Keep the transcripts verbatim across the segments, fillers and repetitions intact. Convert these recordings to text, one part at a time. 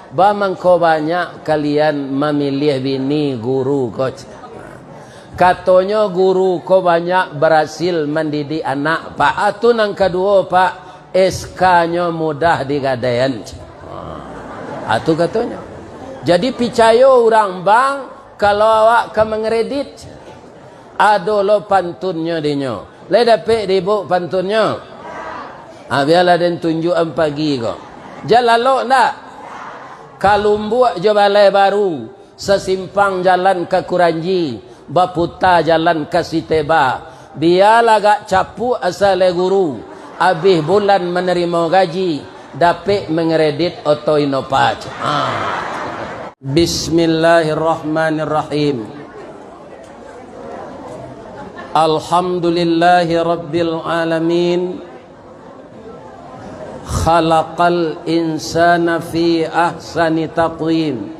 Ba mangko banyak kalian mamiliah bini guru ko, cek. Katonyo guru ko banyak barasil mandidik anak, Pak. Ah, tu nan kaduo, Pak, S K-nyo mudah digadaian, cek. Ah, tu katonyo. Jadi picayo urang bank kalau awak ka mangredit, cek. Ado lo pantunnyo dinyo. Lai dapek di ibuk pantunnyo? Ha, bialah den tunjuakan pagi ko. Jan lalok ndak? Ka Lumbuk jo Balai Baru, sasimpang jalan ka Kuranji, baputa jalan ka Siteba. Bialah agak capuak asa lai guru, abih bulan manarimo gaji, dapek mangredit oto Innova. Ha. Bismillahirrahmanirrahim. Alhamdulillahi rabbil alamin. Khalaqal insana fi ahsani taqwim.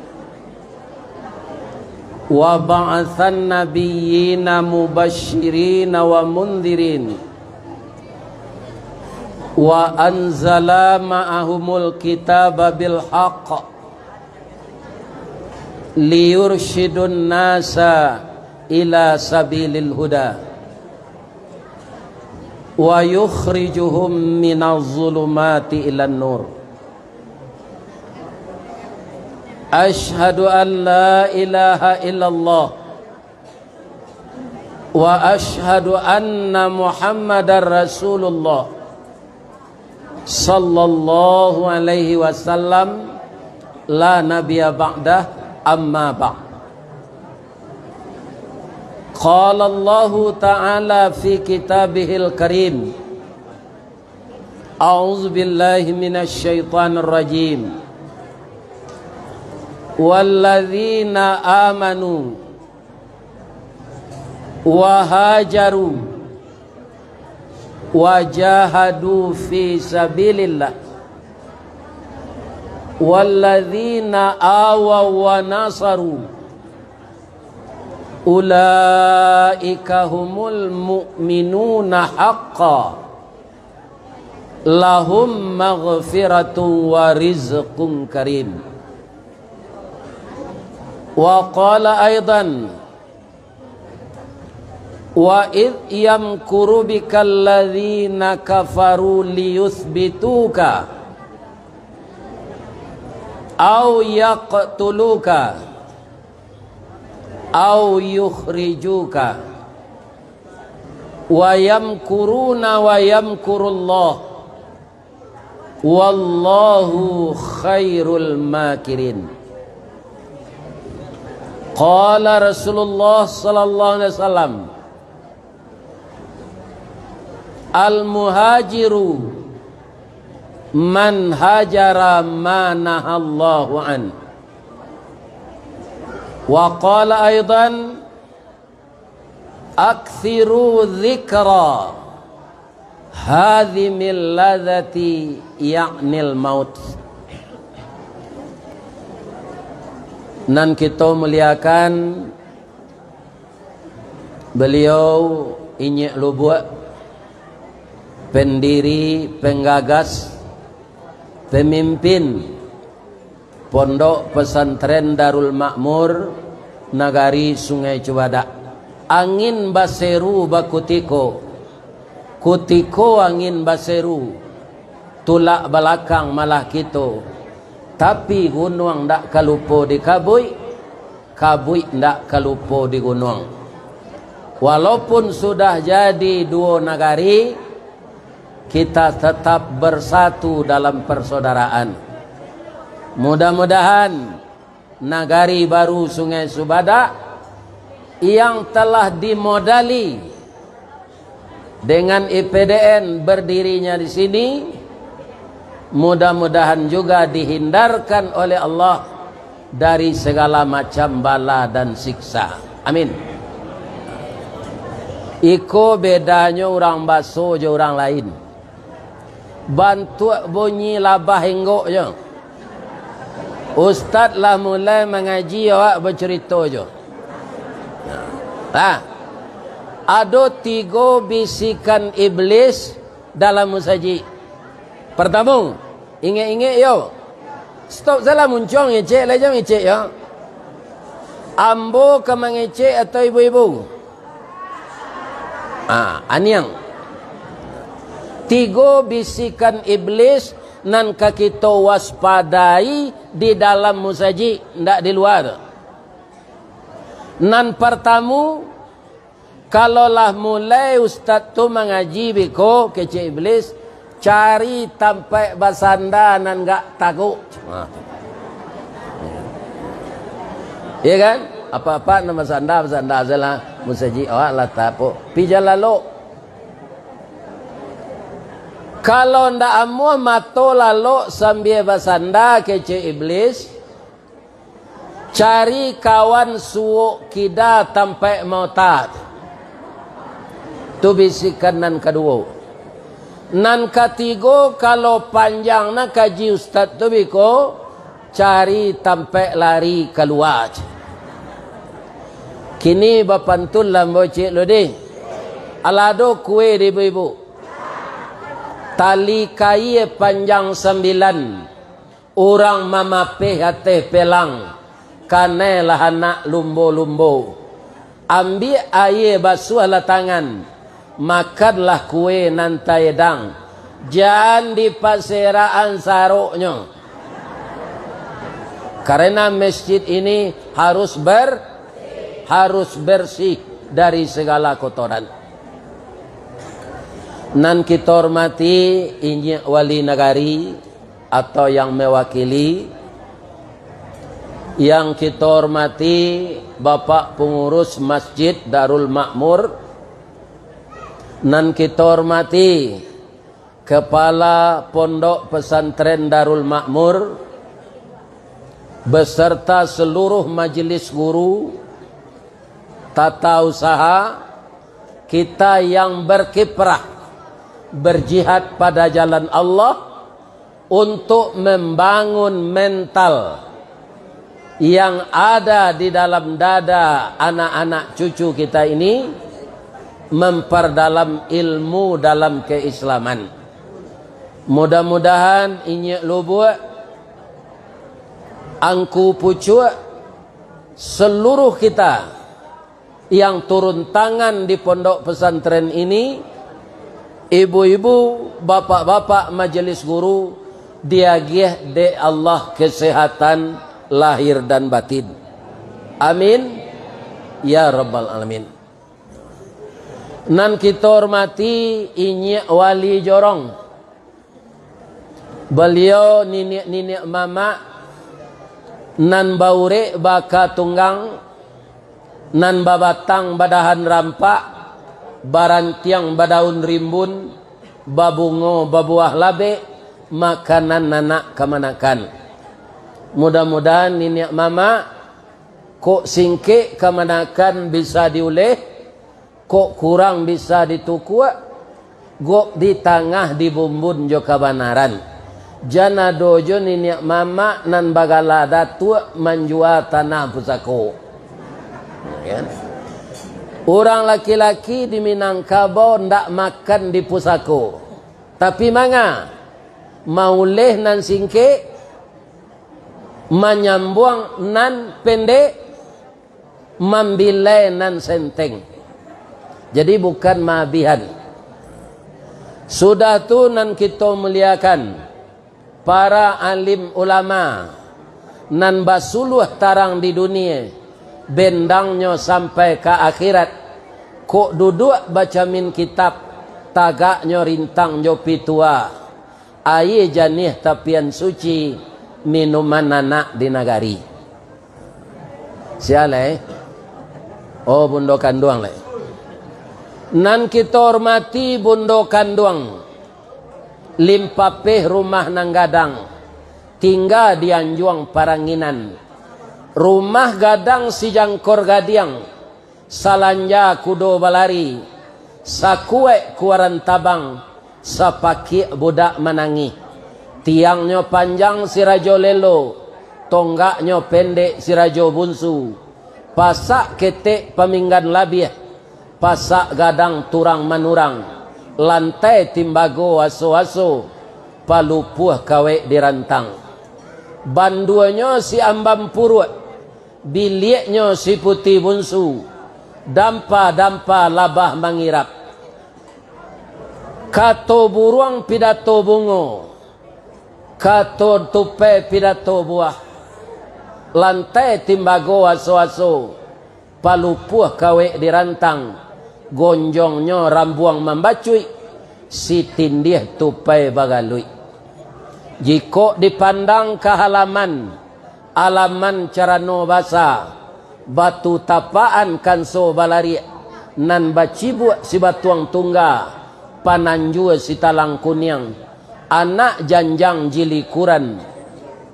Wa ba'atsan nabiyyina mubasyirina wa mundzirin. Wa anzala ma'ahumul kitaba bil haqq liyursyidun nasa ila sabilil huda, wa yukhrijuhum minaz zulumati ilan nur. Asyhadu an la ilaha illallah, wa asyhadu anna Muhammadar Rasulullah, sallallahu alaihi wasallam, la nabiyya ba'dah, amma ba'd. Qala Allahu ta'ala fi kitabihil karim, a'udzu billahi minasy syaithanir rajim. Walladzina amanu wa hajaru wa jahadu fi sabilillah, walladzina awaw wa nasaru, ulaika humul mu'minuna haqqan, lahum maghfiratun wa rizqun karim. Wa qala aidan, wa idh yamkuru bikal ladzina kafaru liyutsbituka aw yaqtuluka aw yukhrijuka, wa yamkuruna wa yamkurullah, wallahu khairul makirin. Qala Rasulullah sallallahu alaihi wasallam, al-muhajiru man hajara ma nahallahu an. Wa qala aidan, aksiru dzikra hadzimil ladzati, ya'nil maut. Nan kito muliakan, beliau Inyiak Lubuak, pendiri, penggagas, pemimpin Pondok Pesantren Darul Makmur, Nagari Sungai Cubadak. Angin baseru bakutiko, kutiko angin baseru, tulak balakang malah kito. Tapi gunuang ndak ka lupo dikabuik, kabuik ndak ka lupo di gunuang. Walaupun sudah jadi duo nagari, kita tetap bersatu dalam persaudaraan. Mudah-mudahan nagari baru Sungai Subadak yang telah dimodali dengan I P D N berdirinya di sini, mudah-mudahan juga dihindarkan oleh Allah dari segala macam bala dan siksa. Amin. Iko bedanyo urang baso jo urang lain. Bantuak bunyi labah inggoknyo. Ustaz lah mulai mangaji, awak bacurito jo. Ha. Ado tigo bisikan iblis dalam musajik. Partamo, ingek-ingek yo. Stop salah muncuang ngecek, lai jam ngecek yo. Ambo ka mangecek atau ibu-ibu? Ah, aniang. Tigo bisikan iblis nan ka kito waspadai di dalam musajik, ndak di lua. Nan partamu, kalau lah mulai ustaz tu mangaji biko, kecek iblis, cari tampaik basanda nan gak taguk. Ha. Iya kan? Apa-apa nan basanda, basanda sajolah. Musajik awak lah tapok. Pi jan lalok. Kalau ndak amuah mato lalok sambia basanda, kecek iblis, cari kawan suok kida tampaik maota. Tu bisikan nan kaduo. Nan katigo, kalau panjang nan kaji ustaz tu biko, cari tampaik lari kalua. Kini bapantun lah ambo cek lo deh. Alah ado kue di ibu-ibu. Tali kaia panjang sambilan. Urang mamapeh ateh pelang, kanai lah anak lumbo-lumbo. Ambiak aia basuahlah tangan, makanlah kue nan taedang. Jan dipaserakan saroknyo. Karena masjid ini harus ber-, harus bersih dari segala kotoran. Nan kito hormati, Inyiak Wali Nagari, atau yang mewakili, yang kito hormati Bapak Pengurus Masjid Darul Makmur, nan kito hormati Kepala Pondok Pesantren Darul Makmur, beserta seluruh majelis guru, tata usaha, kita yang berkiprah, berjihad pada jalan Allah, untuk membangun mental yang ada di dalam dada anak-anak cucu kita ini, memperdalam ilmu dalam keislaman. Mudah-mudahan Inyiak Lubuak, Angku Pucuak, seluruh kita yang turun tangan di pondok pesantren ini, ibu-ibu, bapak-bapak majelis guru, diagiah dek Allah kesehatan lahir dan batin. Amin, ya rabbal alamin. Nan kito hormati Inyiak Wali Jorong. Baliau niniak-niniak mamak, nan baurek baka tunggang, nan babatang badahan rampak, barantiang badaun rimbun, babungo babuah labek, makanan anak kamanakan. Mudah-mudahan niniak mamak, kok singkek kamanakan bisa diuleh, kok kurang bisa ditukuak, gok di tangah dibumbun jo kabanaran. Jan ado jo niniak mamak nan bagala datuak manjua tanah pusako. Ya kan? Urang laki-laki di Minangkabau ndak makan di pusako. Tapi manga, mauleh nan singkek, manyambuang nan pendek, mambilai nan senteng. Jadi, bukan maabihan. Sudah tu, nan kito muliakan, para alim ulama nan basuluah tarang di dunia, bendangnyo sampai ka akhirat, kok duduak bacamin kitab, tagaknyo rintang jo pitua. Aia janiah tapian suci, minuman anak di nagari. Sia lai? Oh, bundo kanduang lai. Nan kito hormati bundo kanduang, limpapeh rumah nan gadang, tingga di anjuang paranginan. Rumah gadang sijangkor gadiang, salanja kudo balari, sakuaik kuaran tabang, sapakiak budak manangih. Tiangnyo panjang si rajo lelo, tonggaknyo pendek si rajo bunsu. Pasak ketek paminggan labiah, pasak gadang turang manurang, lantai timbago aso-aso, palupuah kawek dirantang. Banduanyo si Ambam Puruak, biliaknyo si Puti Bunsu, dampa-dampa labah mangirap. Kato buruang pidato bungo, kato tupai pidato buah, lantai timbago aso-aso, palupuah kawek dirantang, gonjongnyo rambuang mambacuik, sitindiah tupai bagaluik. Jikok dipandang ka halaman, alaman carano basa, batu tapaan kanso balariak, nan bacibuak sibatuang tungga, pananjua sitalang kuniang, anak janjang jilikuran,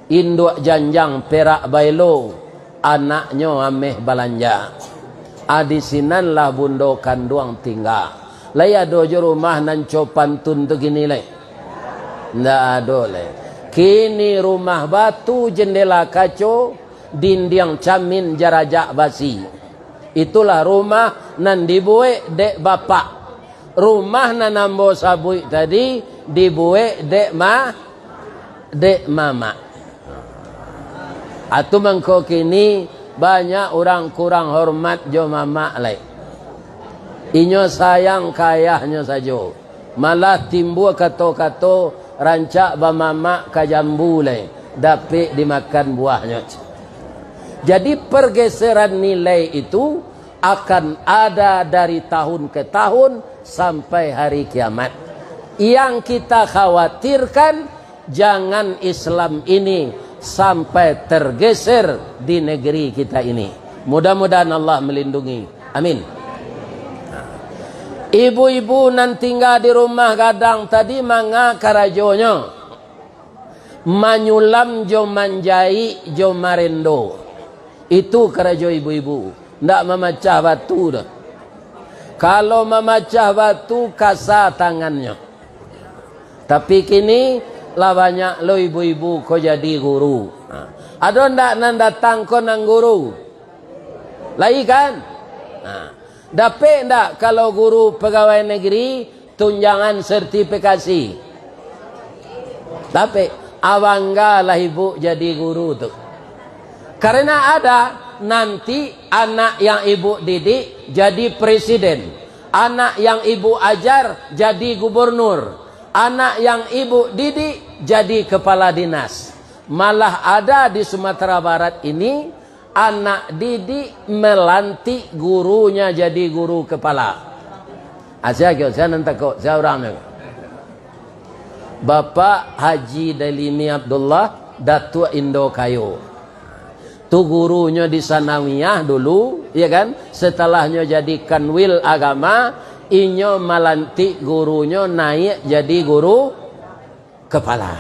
induak janjang perak baelo, anaknyo ameh balanja. A, di sinanlah bundo kanduang tingga. Lai ado jo rumah nan co pantun tu kini lai? Ndak ado lai. Kini rumah batu, jendela kaco, dindiang camin jarajak basi. Itulah rumah nan dibuek dek bapak. Rumah nan ambo sabuik tadi dibuek dek ma-, dek mamak. Atu mangko kini banyak urang kurang hormat jo mamak lai. Inyo sayang ka ayahnyo sajo. Malah timbua kato-kato rancak bamamak ka jambu lai, dapek dimakan buahnyo. Jadi, pergeseran nilai itu akan ada dari tahun ke tahun sampai hari kiamat. Yang kita khawatirkan, jangan Islam ini sampai tergeser di negeri kita ini. Mudah-mudahan Allah melindungi. Amin. Ibu-ibu nan tingga di rumah gadang tadi, manga karajonyo? Manyulam jo manjaik jo marendo. Itu karajo ibu-ibu. Ndak mamacah batu doh. Kalau mamacah batu, kasa tangannyo. Tapi kini, lah banyak lo ibu-ibu ko jadi guru. Ha. Ado ndak nan datang ko nan guru? Lai kan? Ha. Dapek ndak kalau guru pegawai negeri tunjangan sertifikasi? Dapek. Abanggalah ibu jadi guru tu. Karena ada nanti anak yang ibu didik jadi presiden, anak yang ibu ajar jadi gubernur, anak yang ibu didik jadi kepala dinas. Malah ada di Sumatera Barat ini, anak didik melantik gurunya jadi guru kepala. Asia kio, sia nan takok, sia urang tu. Bapak Haji Dalimi Abdullah, Datuak Indo Kayo. Tu gurunyo di Sanawiyah dulu, ya kan? Setalahnyo jadi kanwil agama, inyo malantik gurunyo naiak jadi guru kepala.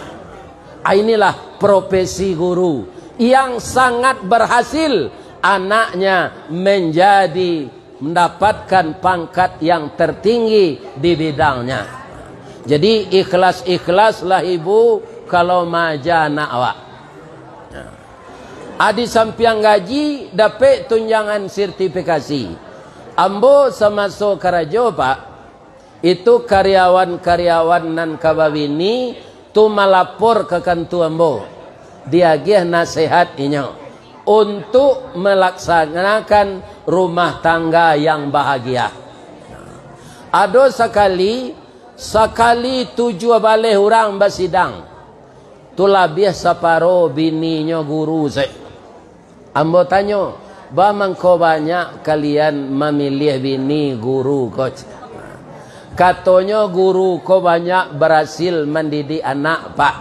Ah, inilah profesi guru yang sangat berhasil, anaknya menjadi, mendapatkan pangkat yang tertinggi di bidangnya. Jadi, ikhlas-ikhlaslah ibu kalau maaja anak awak. Ah, di sampiang gaji, dapek tunjangan sertifikasi. Ambo samaso karajo, Pak, itu karyawan-karyawan nan ka babini tu malapor ka kantua ambo, diagiah nasehat inyo untuak malaksanakan rumah tangga yang bahagia. Ado sakali, sakali tujuah baleh urang basidang, tu labiah saparo bininyo guru se. Ambo tanyo, "Ba mangko banyak kalian mamiliah bini guru ko?" Katonyo, "Guru ko banyak barasil mandidik anak, Pak."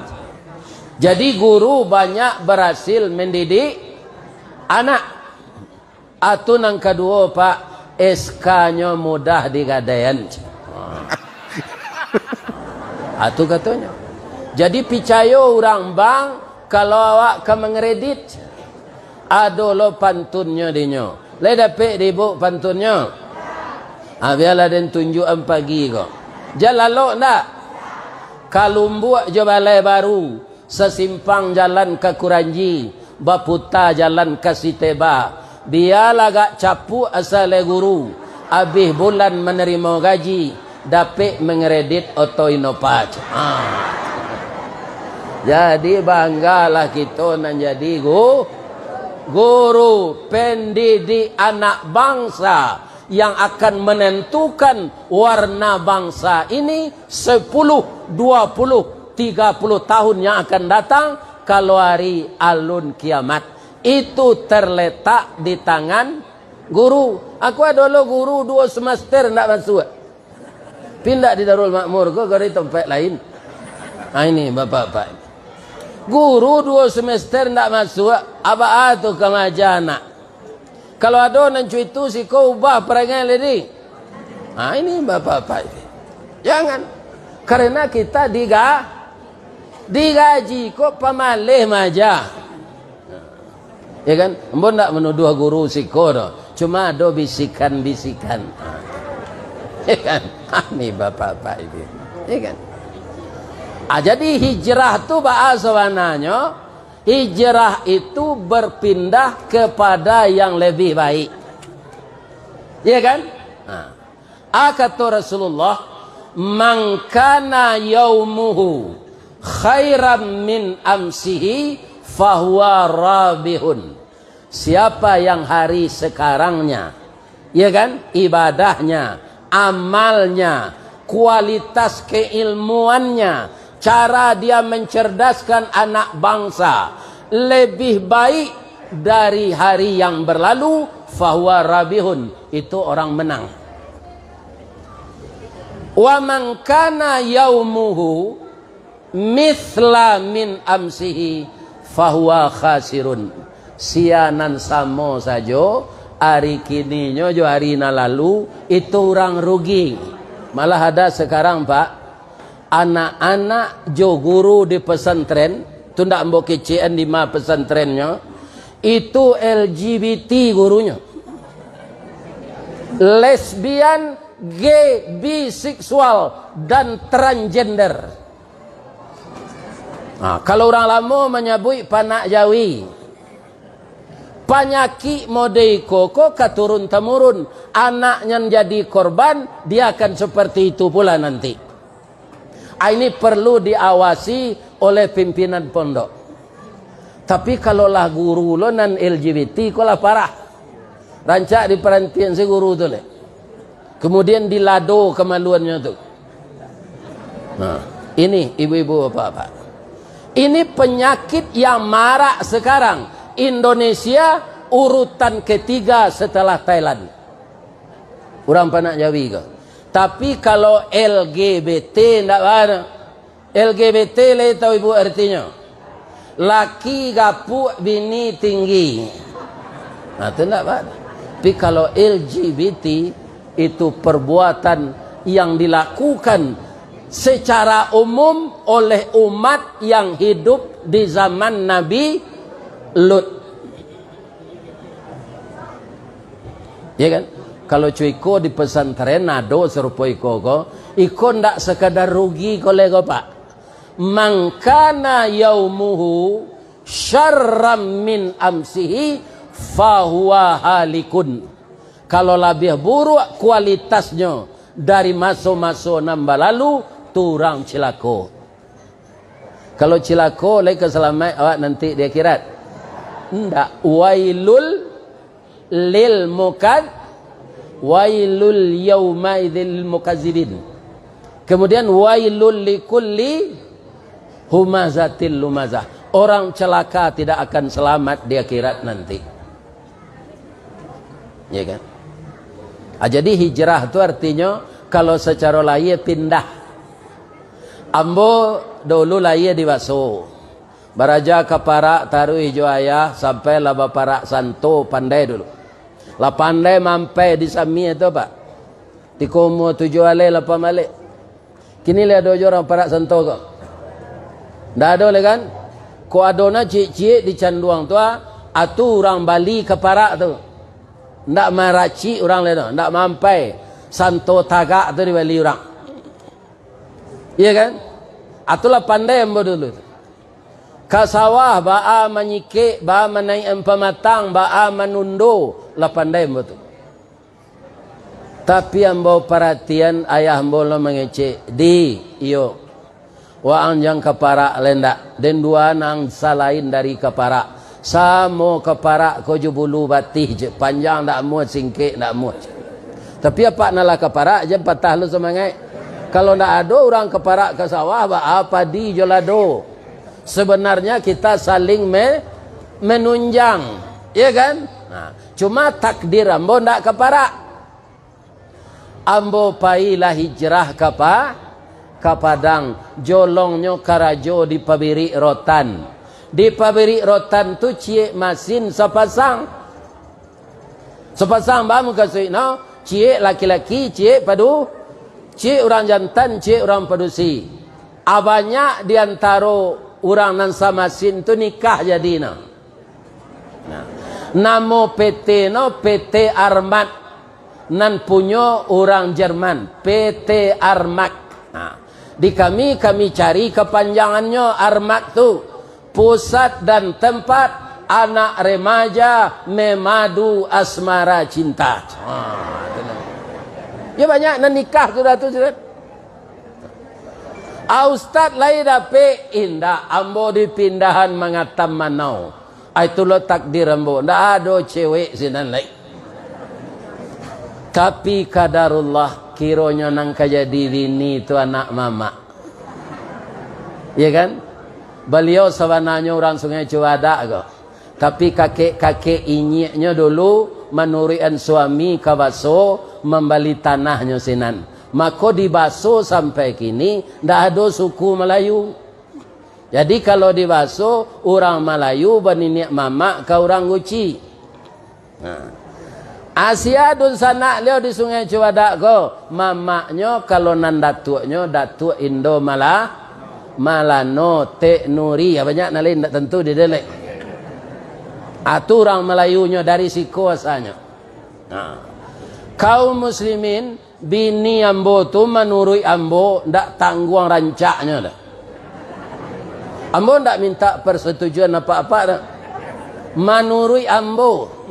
Jadi, guru banyak barasil mandidik anak. Atu nan kaduo, Pak, S K-nyo mudah digadaian. Atu katonyo. Jadi, picayo urang bank, kalau awak ka mangredit, ado lo pantunnyo dinyo. Lai dapek di ibu pantunnyo? Ha, bialah den tunjuakan pagi ko. Jan lalok ndak? Ka Lumbuak jo Balai Baru, sasimpang jalan ka Kuranji, baputa jalan ka Siteba. Bialah agak capuak asa lai guru, abih bulan manarimo gaji, dapek mangredit oto Innova. Ha. Jadi, banggalah kito nan jadi gu-, guru, pendidik anak bangsa yang akan menentukan warna bangsa ini sepuluh, dua puluh, tiga puluh tahun yang akan datang, kalau hari alun kiamat. Itu terletak di tangan guru. Aku ado lo guru duo semester ndak masuak. Pindah di Darul Makmur ko, ko di tampek lain. Ha, ini bapak-bapak. Guru duo semester ndak masuak, a baa tu ka maaja anak? Kalau ado nan cuitu, siko ubah parangai ledi. Ha, ini bapak-bapak ini. Jangan. Karena kita diga-, digaji kok pamaleh maaja. Ya kan? Ambo ndak manuduah guru siko doh. Cuma ado bisikan-bisikan. Ya kan? Ini bapak-bapak ini. Ya kan? Ah, jadi hijrah tu baa sabananyo? Hijrah itu berpindah kepada yang lebih baik. Ya kan? Nah. Ah, kato Rasulullah, "Man kana yaumuhu khairan min amsihi, fahuwa rabihun." Siapa yang hari sekarangnya, ya kan, ibadahnya, amalnya, kualitas keilmuannya, cara dia mencerdaskan anak bangsa lebih baik dari hari yang berlalu, fahuwa rabihun, itu orang menang. Wa man kana yaumuhu mithla min amsihi, fahuwa khasirun. Sia nan samo sajo ari kininyo jo ari nan lalu, itu urang rugi. Malah ada sekarang, Pak, anak-anak jo guru di pesantren, tu ndak ambo kecekan di ma pesantrennyo, itu L G B T gurunyo. Lesbian, gay, biseksual, dan transgender. Nah, kalau urang lamo manyabuik panak jawi. Panyakik mode iko ko ka turun-tamurun. Anak nan jadi korban, dia akan seperti itu pula nanti. Ah, ini perlu diawasi oleh pimpinan pondok. Tapi kalau lah guru lo nan L G B T, ko lah parah. Rancak diparantian si guru tu leh. Kemudian dilado kamaluannyo tu. Nah, ini ibu-ibu, bapak-bapak. Ini penyakit yang marak sekarang. Indonesia urutan ketiga setelah Thailand. Urang panak jawi ko. Tapi kalau L G B T ndak bana. L G B T lai tahu ibu artinyo? Laki gapuak, bini tinggi. Nah, tu ndak bana. Tapi kalau L G B T, itu perbuatan yang dilakukan secara umum oleh umat yang hidup di zaman Nabi Lut. Ya kan? Kalau cuiko di pesantren ado sarupo iko ko, iko ndak sekadar rugi ko leh ko, Pak. Man kana yaumuhu syarran min amsihi, fahuwa halikun. Kalau labiah buruak kualitasnyo dari maso-maso nan balalu, tu urang cilako. Kalau cilako, lai ka salamaik awak nanti di akhirat? Ndak. Wailul lil mukad-, wailul yaumaidzil mukazzibin. Kemudian, wailul likulli humazatil lumazah. Orang celaka tidak akan selamat di akhirat nanti. Ya kan? Ah, jadi hijrah tu artinyo, kalau sacaro lahia pindah. Ambo dulu lahia di Baso. Baraja ka parak taruih jo ayah, sampai lah baparak santo, pandai dulu. Lah pandai mampai di Samia tu, Pak. Tiko umua tujuah alai, lapan baleh. Kini lai ado jo urang parak santo ko? Ndak ado lai kan? Ko ado na ciek-ciek di Canduang tu, ah, atu urang bali ka parak tu. Ndak maracik urang lai tu, ndak mampai. Santo tagak tu dibali urang. Iya kan? Atu lah pandai ambo dulu tu. Ka sawah, baa manyikik, baa manaikan pamatang, baa manundo, lah pandai ambo tu. Tapi ambo paratian, ayah ambo lo mangecek, "Di, iyo, Waang jan ka parak lai ndak, den dua nan salain dari ka parak. Samo ka parak ko jo bulu batih je, panjang ndak amuah, singkek ndak amuah je. Tapi apak nan lah ka parak, jan patah lo sumangaik. Kalau ndak ado urang ka parak ka sawah, baa padi jo lado. Sebenarnya kita saling me-, menunjang, ya kan? Nah, cuma takdir ambo ndak ka parak. Ambo pai lah hijrah ka Pa-, ka Padang, jolongnyo karajo di pabirik rotan. Di pabirik rotan tu ciek masin sapasang. Sapasang ba mukasuik no, ciek laki-laki, ciek padu-, ciek urang jantan, ciek urang padusi. A banyak di antaro urang nan samasin tu nikah jadi no. Nah, namo P T no P T Armat, nan punyo urang Jerman, P T Armat. Nah, di kami, kami cari kapanjangannyo Armat tu, pusat dan tempat anak remaja memadu asmara cinta. Ah, tu nah. Ya, banyak nan nikah sudah tu, sudah. Ah, ustaz lai dapek, indak, ambo di pindahan Mangatam Manau. Ah, itu lo takdir ambo, ndak ado cewek sinan lai. Tapi kadarullah, kironyo nan ka jadi bini tu anak mamak. Ya kan? Baliau sabananyo urang Sungai Cubadak ko. Tapi kakek-kakek inyiaknyo dulu manuruikan suami ka baso mambali tanahnyo sinan. Mako di baso sampai kini ndak ado suku Malayu. Jadi kalau di baso, urang Malayu baniniak mamak ka urang Guci. Nah. Asia dunsanak liau di Sungai Cubadak ko, mamaknyo kalau nan datuaknyo Datuak Indo Mala-, Malano Tek Nuri, ya, banyak nan lain ndak tantu di delek. Atu urang Malayunyo dari siko asalnyo. Nah. Kaum muslimin, bini ambo tu manuruik ambo ndak tangguang rancaknyo doh. Ambo ndak minta persetujuan apak-apak doh. Manuruik ambo.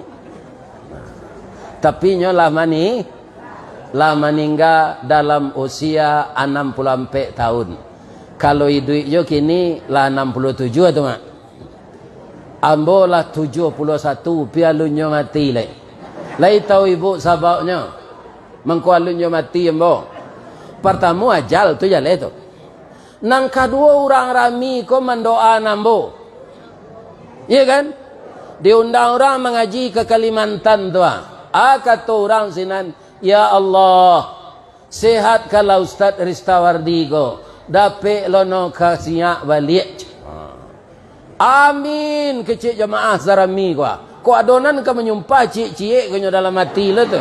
Tapi nyo lah mani-, lah maningga dalam usia anam puluah ampek tahun. Kalau iduik jo kini lah anam puluah tujuah tu, Mak. Ambo lah tujuah puluah satu, pi alunnyo mati lai. Lai tahu ibu sababnyo? Mangko alunnyo mati ambo. Partamo, ajal tu jaleh tu. Nan kaduo, urang rami ko mandoaan ambo. Iya kan? Diundang urang mangaji ka Kalimantan tu, ah. Ah, kato urang sinan, "Ya Allah, sehatkanlah Ustaz Ristawardi ko, dapek lo no ka siak baliak." Amin, kecek jamaah sarami ko. Kok ado nan ka manyumpah ciek-ciek ko nyo dalam ati lo tu.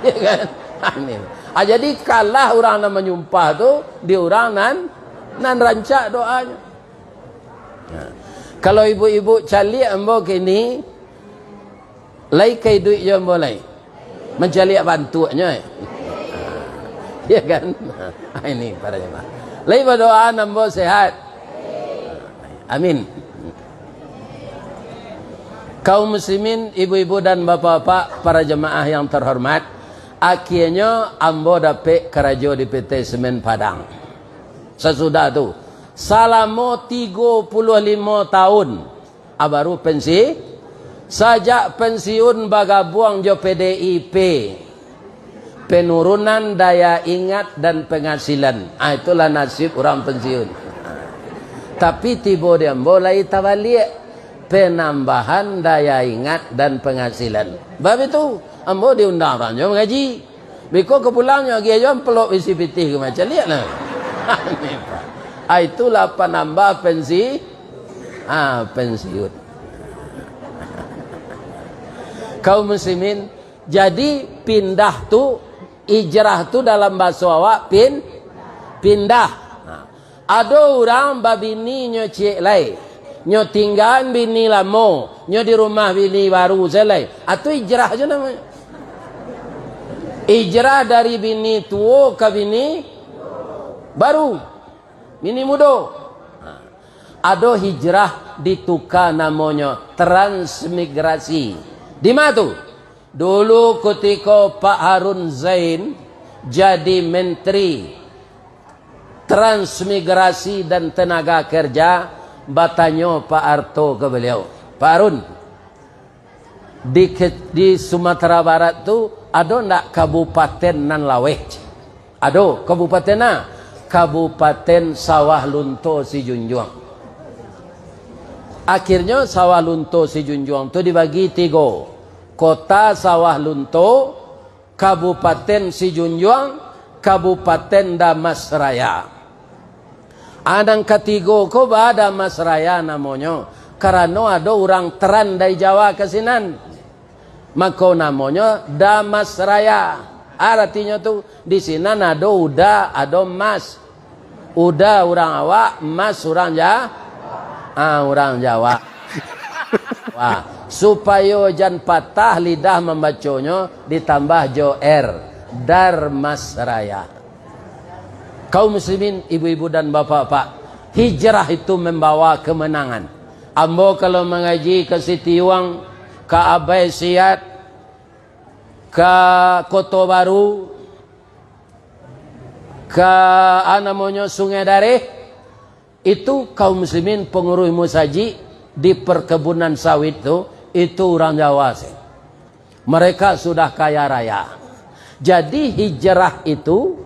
Ya kan? Amin. Ah, jadi kalah urang nan manyumpah tu di urang nan, nan rancak doanyo. Nah, kalau ibu-ibu caliak ambo kini, lai ka iduik jo ambo lai? Mancaliak bantuaknyo, eh? Ya kan? Ah, ini para jamaah. Lai badoa ambo sehat. Amin. Kaum muslimin, ibu-ibu dan bapak-bapak, para jamaah yang terhormat, akhirnyo ambo dapek karajo di P T Semen Padang. Sasudah tu, salamo tigo puluah limo tahun, ah, baru pensi-, sajak pensiun bagabuang jo P D I P, penurunan daya ingat dan penghasilan. Ah, itulah nasib urang pensiun. Tapi tibo di ambo lai tabaliak, penambahan daya ingat dan penghasilan. Bab itu, ambo diundang urang jo mangaji. Biko ka pulangnyo agiah jo amplop isi pitih ko, macaliak nah. Ah, itulah panambah pensi-, ah, pensiun. Kaum muslimin, jadi pindah tu, hijrah tu dalam bahaso awak pin-, pindah. Nah, ado urang babini nyo ciek lai, nyo tinggaan bini lamo, nyo di rumah bini baru se lai. Ah, tu hijrah jo namonyo. Hijrah dari bini tuo ka bini baru, bini mudo. Nah, ado hijrah dituka namonyo transmigrasi. Di ma tu? Dulu kutiko Pak Harun Zain jadi menteri Transmigrasi dan Tenaga Kerja batanyo Pak Arto ka baliau, "Pak Arun, di ke-, di Sumatera Barat tu ado ndak kabupaten nan laweh?" "Ado." "Kabupaten a?" "Kabupaten Sawah Lunto Sijunjuang." Akhirnyo Sawah Lunto Sijunjuang tu dibagi tigo, Kota Sawah Lunto, Kabupaten Sijunjuang, Kabupaten Dharmasraya. A, nan katigo ko ba Dharmasraya namonyo, karano ado urang Trans dari Jawa ka sinan. Mako namonyo Dharmasraya. Aratinyo tu, di sinan ado uda, ado mas. Uda urang awak, mas urang Ja-, ah, urang Jawa. Wah, supayo jan patah lidah mambaconyo, ditambah jo R, Dharmasraya. Kaum muslimin, ibu-ibu dan bapak-bapak, hijrah itu membawa kemenangan. Ambo kalau mangaji ka Sitiuang, ka Abai Siat, ka Koto Baru, ka, a, namonyo, Sungai Dareh, itu kaum muslimin, pengurus musajik di perkebunan sawit tu, itu urang Jawa sih. Mereka sudah kaya raya. Jadi hijrah itu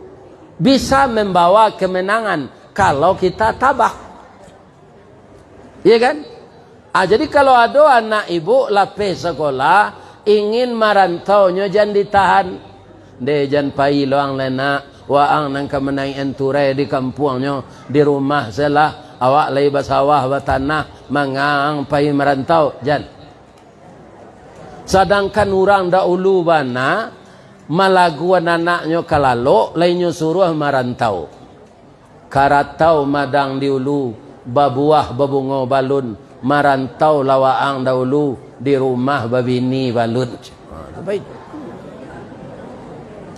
bisa membawa kemenangan kalau kita tabah. Iya kan? Ah, jadi kalau ado anak ibu lapeh sekolah, ingin marantaunyo, jan ditahan. "Ndeh, jan pai lo ang lai nak, waang nan ka manaiak anturai di kampuangnyo, di rumah se lah, awak lai basawah, batanah, manga ang pai marantau?" Jan. Sadangkan urang dahulu bana, malaguan anaknyo ka lalok, lai nyo suruah marantau. Karatau madang di ulu, babuah babungo balun, marantau lah waang dahulu, di rumah babini balun. Ha, tu baik.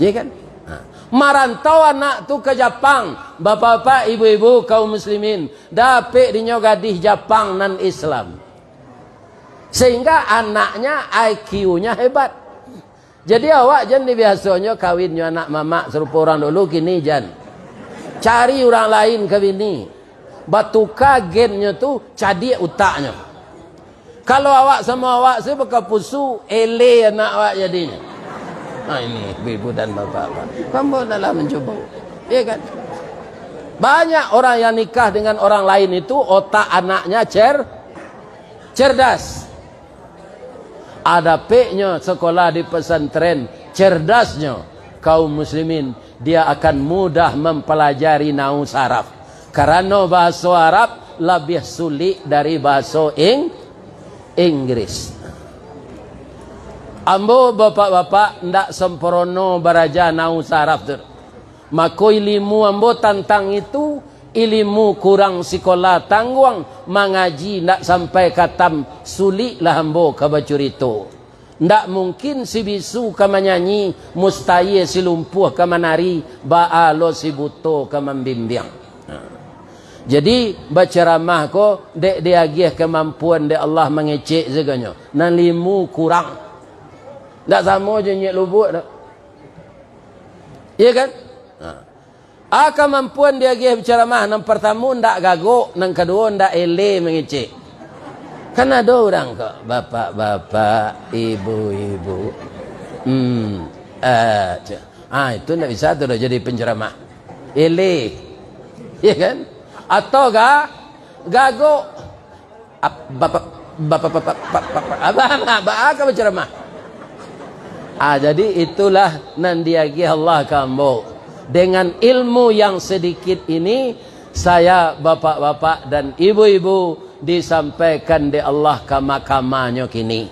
Iya kan? Ha. Marantau anak tu ka Japang, bapak-bapak, ibu-ibu, kaum muslimin, dapek dinyo gadih Japang nan Islam. Sehingga anaknya I Q-nya hebat. Jadi awak jan dibiasonyo kawin jo anak mamak sarupo urang dulu, kini jan. Cari urang lain ka bini. Batuka gennyo tu, cadiak utaknyo. Kalau awak samo awak se bakapusu, ele anak awak jadinyo. Nah, ini ibu-ibu dan bapak-bapak. Ambo lah mancubo. Iya kan? Banyak orang yang nikah dengan orang lain itu otak anaknya cer-, cerdas. Adapeknyo sekolah di pesantren, cerdasnyo kaum muslimin, dia akan mudah mempelajari nahwu saraf. Karano bahaso Arab labiah sulik dari bahaso Ing-, Inggris. Ambo, bapak-bapak, ndak sempurno baraja nahwu saraf tu. Mako, ilimu ambo tantang itu, ilimu kurang sikola tangguang, mangaji ndak sampai katam, suliklah ambo ka bacurito. Ndak mungkin si bisu ka manyanyi, mustahia si lumpuah ka manari, baa lo si buto ka mambimbiang. Nah. Jadi, bacaramah ko dek diagiah kamampuan dek Allah mangecek sagonyo. Nan limu kurang. Ndak samo jo inyek lubuk tu. Iya kan? Nah. A, kamampuan diagiah bacaramah, nan partamo ndak gagok, nan kaduo ndak eleh mangecek. Kan ado urang ko, bapak-bapak, ibu-ibu. Hmm, a, cak. A, itu ndak bisa tu doh jadi penceramah. Eleh. Iya kan? Atau ga-, gagok. Ap-, bapa-, bapa-, bapa-, bapa-, apa, apa, apa, apa ka bacaramah? Ah, jadi itulah nan diagiah Allah ka ambo. Dengan ilmu yang sedikit ini, saya, bapak-bapak dan ibu-ibu, disampaikan dek Allah ka mahkamah nyo kini.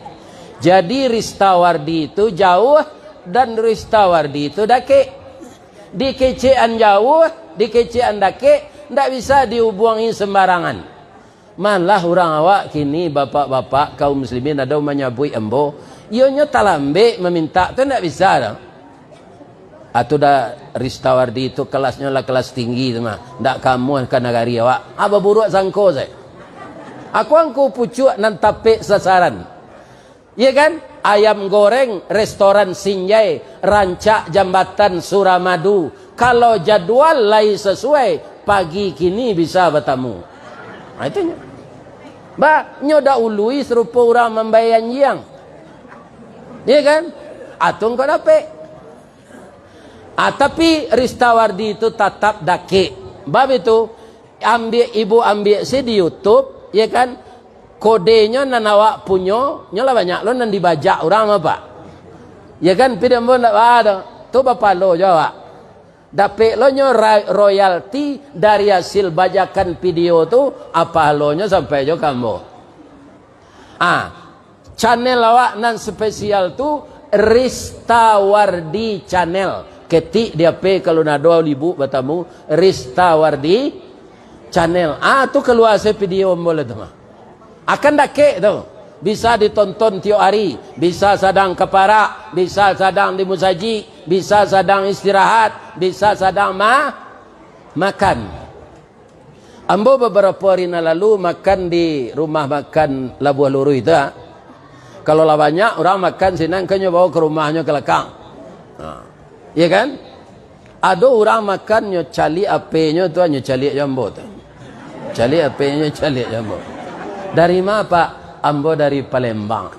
Jadi, Ristawardi itu jauh dan Ristawardi itu dakek. Dikecekan jauh, dikecekan dakek, ndak bisa dihubuangi sembarangan. Malah urang awak kini, bapak-bapak, kaum muslimin, ado manyabuik ambo, iyonyo talambek mamintak tu ndak bisa doh. Atu dah Ristawardi tu kelasnyo lah kelas tinggi tu mah, ndak kamuah ka nagari awak. Ah, baburuak sangko sae. Aku angku pucuak nan tapek sasaran. Iya kan? Ayam goreng restoran Sinjai, rancak jambatan Suramadu. Kalau jadwal lai sasuai, pagi kini bisa batamu. Ha, itu nyo. Ba, nyo dahului sarupo urang mambayia anjiang. Iya kan? Atau engkau dapek. Ah, tapi Ristawardi tu tatap dakek. Bab itu, ambiak, ibu ambiak se di YouTube, ya kan? Kodenyo nan awak punyo, nyo lah banyak lo nan dibajak urang, apa? Ya kan? Pidambo ndak ba doh. Tu bapalo jo awak. Dapek lo nyo ra-, royalti dari hasil bajakan video tu, ah, pahalonyo sampai jo ka ambo. Ah, channel awak nan spesial tu Ristawardi Channel. Ketik di H P kalau nado ibu batamu, Ristawardi Channel. Ah, tu kalua se video ambo lah tu mah. Akan dakek tu. Bisa ditonton tiok hari, bisa sadang ka parak, bisa sadang di musajik, bisa sadang istirahat, bisa sadang ma-, makan. Ambo babarapo ari nan lalu makan di rumah makan Labuah Luruih tu, ah. Kalau lah banyak urang makan sinan, kan nyo bawa ka rumahnyo ka lakang. Ha. Iya kan? Ado urang makan, nyo caliak H P-nyo tu, nyo caliak jo ambo tu. Caliak H P-nyo, caliak jo ambo. "Dari ma, Pak?" "Ambo dari Palembang."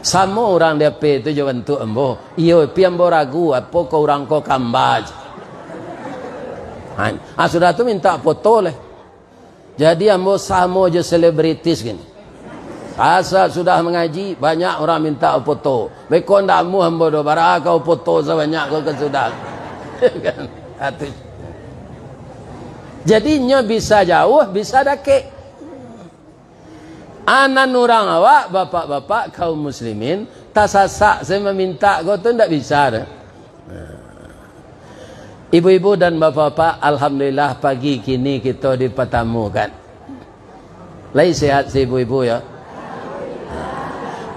Samo urang di H P tu jo bantuak ambo. Iyo, pi ambo ragu, apo ko urang ko kamba je. Ha, ah, sudah tu minta foto leh. Jadi ambo samo jo selebritis gini. Asa sudah mangaji, banyak urang minta foto. Beko ndak amuah ambo doh, bara ka foto sabanyak ko ka sudah. Kan? Atu. Jadi nyo bisa jauah, bisa dakek. Anan urang awak, bapak-bapak, kaum muslimin, tasasak se maminta ko tu ndak bisa doh. Ibu-ibu dan bapak-bapak, alhamdulillah pagi kini kito dipatamukan. Lai sehat se ibu-ibu yo?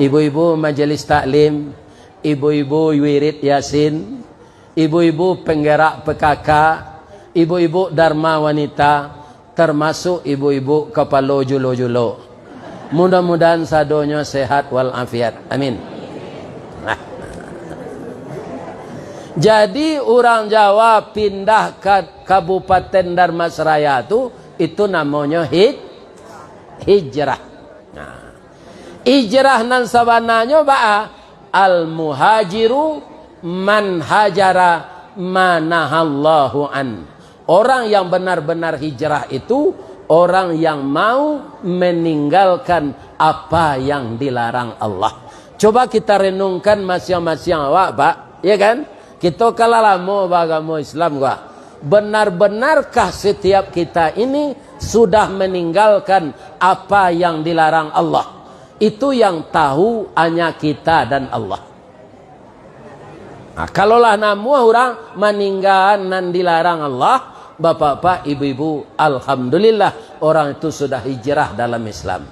Ibu-ibu majelis taklim, ibu-ibu wirid Yasin, ibu-ibu penggerak P K K, ibu-ibu Dharma Wanita, termasuk ibu-ibu kapalo julo-julo. Mudah-mudahan sadonyo sehat walafiat. Amin. Jadi, urang Jawa pindah ka Kabupaten Dharmasraya tu, itu namonyo hij-, hijrah. Nah. Hijrah nan sabananyo baa? Al-muhajiru man hajara ma nahallahu an. Orang yang benar-benar hijrah itu orang yang mau meninggalkan apa yang dilarang Allah. Coba kita renungkan masiang-masiang awak, Pak. Ya kan? Kito kan lah lamo baagamo Islam ko. Benar-benarkah setiap kita ini sudah meninggalkan apa yang dilarang Allah? Itu yang tahu hanya kita dan Allah. Nah, kalau lah namuah urang maninggaan nan dilarang Allah, bapak-bapak, ibu-ibu, alhamdulillah, orang itu sudah hijrah dalam Islam.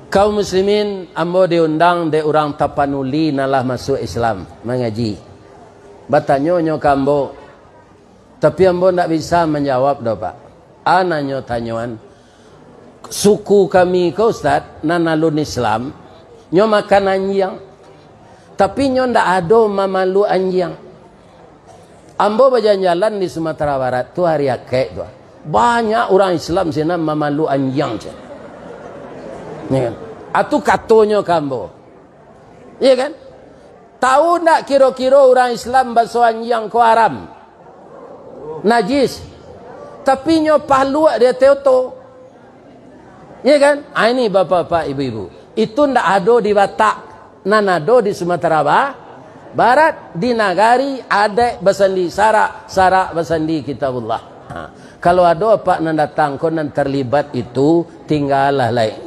Kaum muslimin, ambo diundang dek urang Tapanuli nan lah masuak Islam, mangaji. Batanyo nyo ka ambo, tapi ambo ndak bisa manjawab doh, Pak. A nan nyo tanyoan, suku kami ko, Ustaz, nan alun Islam, nyo makan anjiang. Tapi nyo ndak ado mamalua anjiang. Ambo bajalan-jalan di Sumatera Barat tu hari Akaik tu. Banyak urang Islam sinan mamalua anjiang, cen. Ya kan? Atu katonyo ka ambo. Iya kan? Tahu ndak kiro-kiro urang Islam baso anjiang ko haram? Najis. Tapi nyo paluak di ateh oto. Iya kan? Ah, ini bapak-bapak, ibu-ibu. Itu ndak ado di Batak. Nan ado di Sumatera Ba-, Barat, di nagari adaik basandi sarak, sarak basandi Kitabullah. Ha. Kalau ado apak nan datang ko nan terlibat itu, tinggalah lai.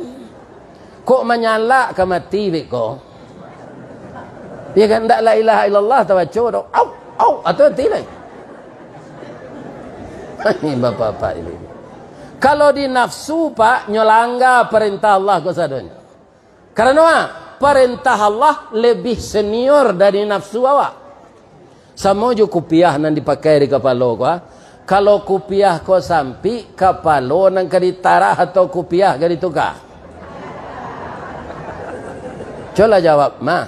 Kok manyalak ka mati beko? Ya kan, ndak la ilaha illallah tabaco doh. Au, au, atau mati lai. Ini bapak-bapak ini. Kalau di nafsu, Pak, nyo langga parentah Allah ko sadonyo. Karano, ah, parentah Allah lebih senior dari nafsu awak. Samo jo kupiah nan dipakai di kapalo ko, ah. Kalau kupiah ko sampik, kapalo nan ka ditarah atau kupiah ka dituka? Cubolah jawab, mah.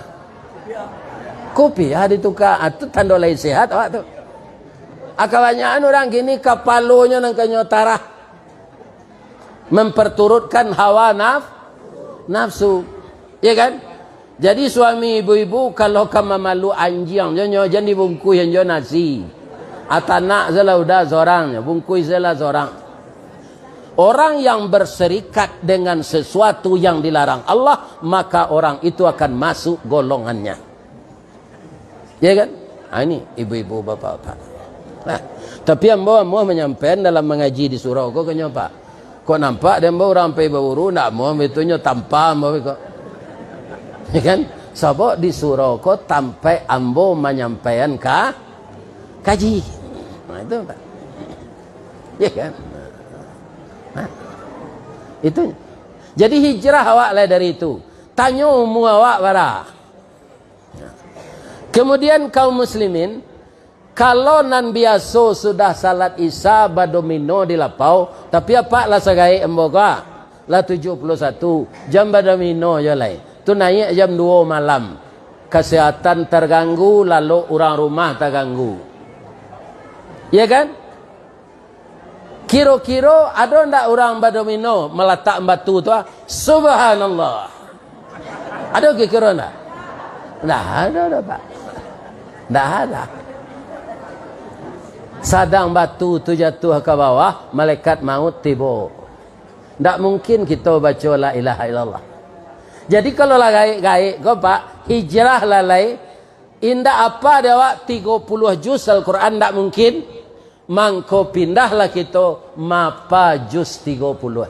Kupiah dituka, ah, tu tando lai sehat awak tu. Ah, kabanyakan urang kini kapalonyo nan kanyo tarah. Memperturutkan hawa naf-, nafsu. Ya kan? Jadi suami ibu-ibu kalau ka mamalu anjiang, jo nyo jan dibungkuih jo nasi. Ah, tanak salah udah sorang, bungkuih salah sorang. Orang yang berserikat dengan sesuatu yang dilarang Allah, maka orang itu akan masuk golongannya. Ya kan? Ah, ini ibu-ibu, bapak-bapak. Nah, tapi ambo amuah manyampaian dalam mangaji di surau ko, kanyo, Pak. Kok nampak dek ambo urang pai baburu, ndak amuah, bitunyo tampa ambo ko. Ya kan? Sabab di surau ko tampek ambo manyampaian ka-, kaji. Nah, itu, Pak. Ya kan? Nah, itu. Jadi hijrah awak lah dari itu. Tanyo umua awak bara. Kemudian kaum muslimin, kalau nan biaso sudah salat Isya badomino di lapau, tapi apak lah sagaek ambo ko, lah tujuah puluah satu, jan badomino jo lai. Tu naiak jam duo malam. Kasehatan targanggu, lalok urang rumah taganggu. Ya kan? Kiro-kiro ado ndak urang badomino malatak batu tu, ah? Subhanallah. Ado kiro-kiro ndak? Ndak ado doh, Pak. Ndak ado. Sadang batu tu jatuah ka bawah, malaikat maut tibo. Ndak mungkin kito baco la ilaha illallah. Jadi kalau lah gaek-gaek ko, Pak, hijrah lah lai, indak apa dek awak tigo puluah juz Al-Quran, ndak mungkin. Mangko pindahlah kito mapa juz tigo puluah.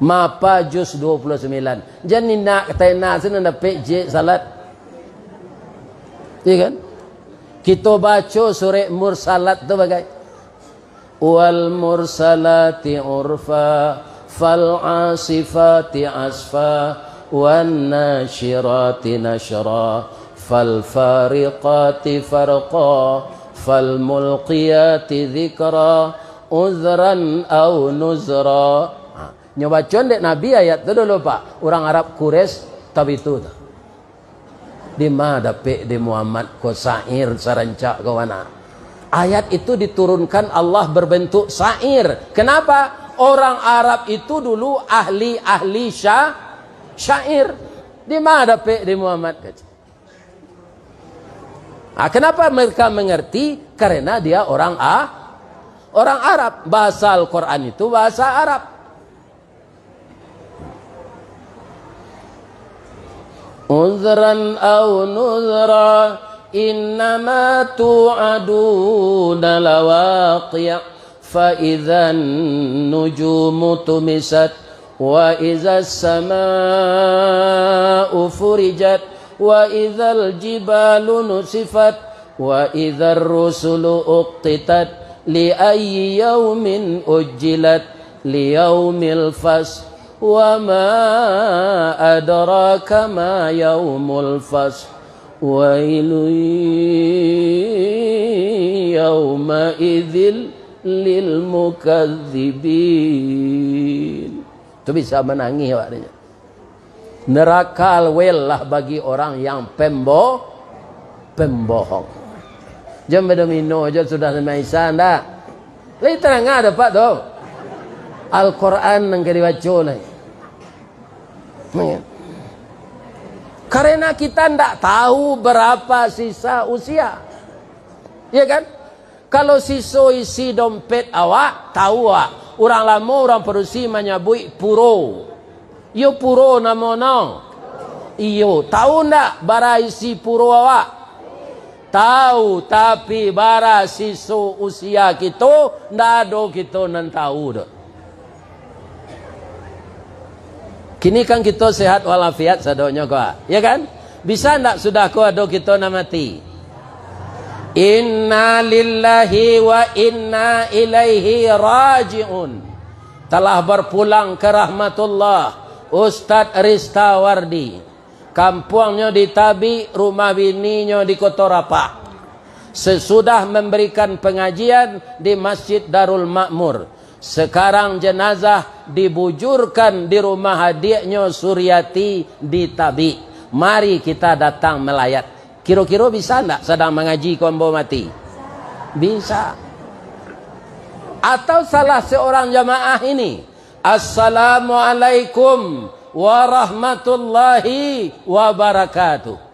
Mapa juz duo puluah sambilan. Jan inak ka taenak sinan dapek jek salat. Iya kan? Kito baco surek Mursalat tu bagai. Wal mursalati urfa, fal asifati asfa, wan nasyirati nasyra, fal fariqati farqa, fal mulqiyati dzikra, uzran au nuzra. Ha, nyo bacoan dek Nabi ayat tu dulu, Pak. Urang Arab Quraisy tabitu tu. Dima dapek di Muhammad ko syair sarancak ko bana? Ayat itu diturunkan Allah berbentuk syair. Kenapa? Orang Arab itu dulu ahli-ahli sya-, syair. Dima dapek di Muhammad ko? Ah, kenapa mereka mengerti? Karena dia orang A-, orang Arab. Bahasa Al-Quran itu bahasa Arab. Uzran au nuzra, innama tu'aduna lawaqi', fa idzan nujumu tumisat, wa idzas sama'u furijat, wa idzal jibalu nusifat, wa idzar rusulu uqqitat, li ayyi yaumin ujjilat, li yaumil fasl, wa ma adraka ma yaumul fasl, wailun yauma idzil lil mukadzibin. Tu bisa manangih awak tu. Neraka alwel lah bagi orang yang pembo-, pembohong. Jan badomino jo sudah sambah Isya, ndak? Lai tarang dapek tu. Al-Quran nan ka dibaco lai. Karena kita ndak tahu berapa sisa usia. Ya kan? Kalau siso isi dompet awak, tahu awak. Urang lamo, urang padusi manyabuik puro. Iyo puro namono. Iyo, tahu ndak bara isi puro awak? Tahu, tapi bara siso usia kito, ndak ado kito nan tahu doh. Kini kan kito sehat walafiat sadonyo ko, ya kan? Bisa ndak sudah ko ado kito nan mati? Inna lillahi wa inna ilaihi raji'un. Telah berpulang ke rahmatullah, Ustadz Ristawardi. Kampuangnyo di Tabik, rumah bininyo di Koto Rapah. Sesudah memberikan pengajian di Masjid Darul Makmur, sekarang jenazah dibujurkan di rumah adiaknyo Suriati di Tabik. Mari kita datang melayat. Kiro-kiro bisa ndak sadang mangaji ko ambo mati? Bisa. Atau salah seorang jamaah ini, "Assalamualaikum warahmatullahi wabarakatuh."